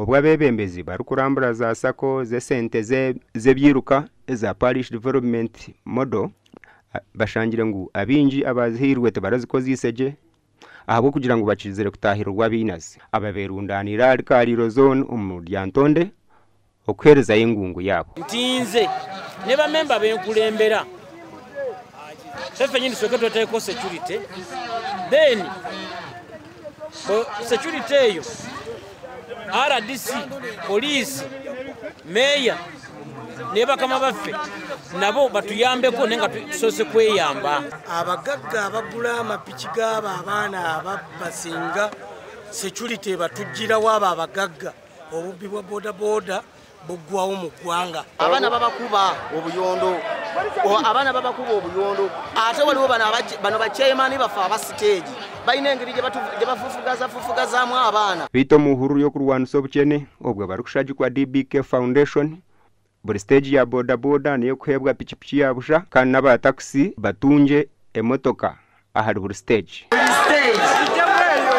Obwo abeebembezi barikurambura za sacco z'esente z'ebyiruka eza Parish Development Model bashangire ngu abaingi abazihairwe tibarazikozeise gye ahabw'okugira ngu bakizire kutaahirirwa abainazi. Aba berundaniire ahari Kariiro Zone omu Lyantonde okuheerezayo engungu yaabo. Nti nze ne bamemba benkulembera ffe fenyini tusooke tweteeko security then security eyo rdc, poliisi, meeya ne bakama baffe nabo batuyambeko naye nga tusoose kweyamba. Abagagga abagula amapiki g'abo abaana ababba singa security ebatuggyirawo abo abagagga, obubbi bwa bodaboda buggwawo mu ggwanga. Abaana babakuba obuyondo, abaana babakuba obuyondo, ate waliwo bano ba chairman baffe aba siteegi balina engeri gye bafufugazafufugazaamu abaana. Beitu omu hururu y'okurwanisa obukyene obwo barikushagikwa DBK Foundation, buri siteegi ya bodaboda n'ey'okuheebwa pikipiki ya busha kandi n'aba takisi batungye emotoka ahari buri siteegi. Buri siteegi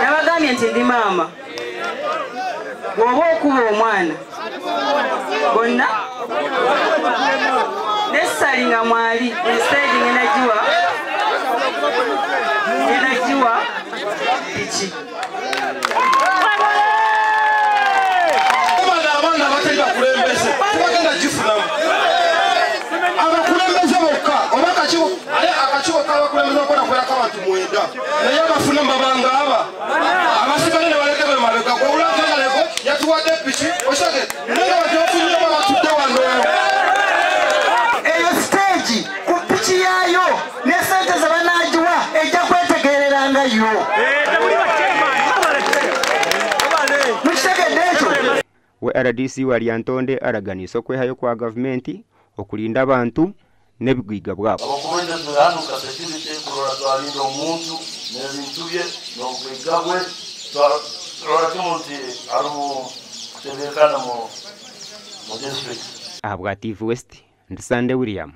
nabagambye nti ndi maama, bw'oba okuba omwana bonna nesali nga mwali buri siteegi ngenda giwa piki. Bano abaana abatali bakulembeze tebagenda gifunamu. Abakulembeze bokka oba akakiiko, ate akakiiko k'abakulembeze bakola kubeerako abantu 9, naye abafunamu babanga aba abasigale ne baleka be mabega. Gwe olw'akangaleko yatuwadde piki, okitegedde? Naye nga abantu bafunyeemu abatudde wano. Eyo siteegi ku piki yaayo ne ssente ze banaagiwa ejja kwetegeereranga yo. Mukitegedde ekyo? We RDC wa Lyantonde araganiise okwehayo kwa gavumenti okurinda abantu n'ebigwiga bwabo. Abakulembeze turi hano nka security kurora twarinda omuntu n'ebintu bye n'obugaiga bwe, twarora kimwe nti harimu kutebeekana mu district. Ahabwa TV West, ndi Sande William.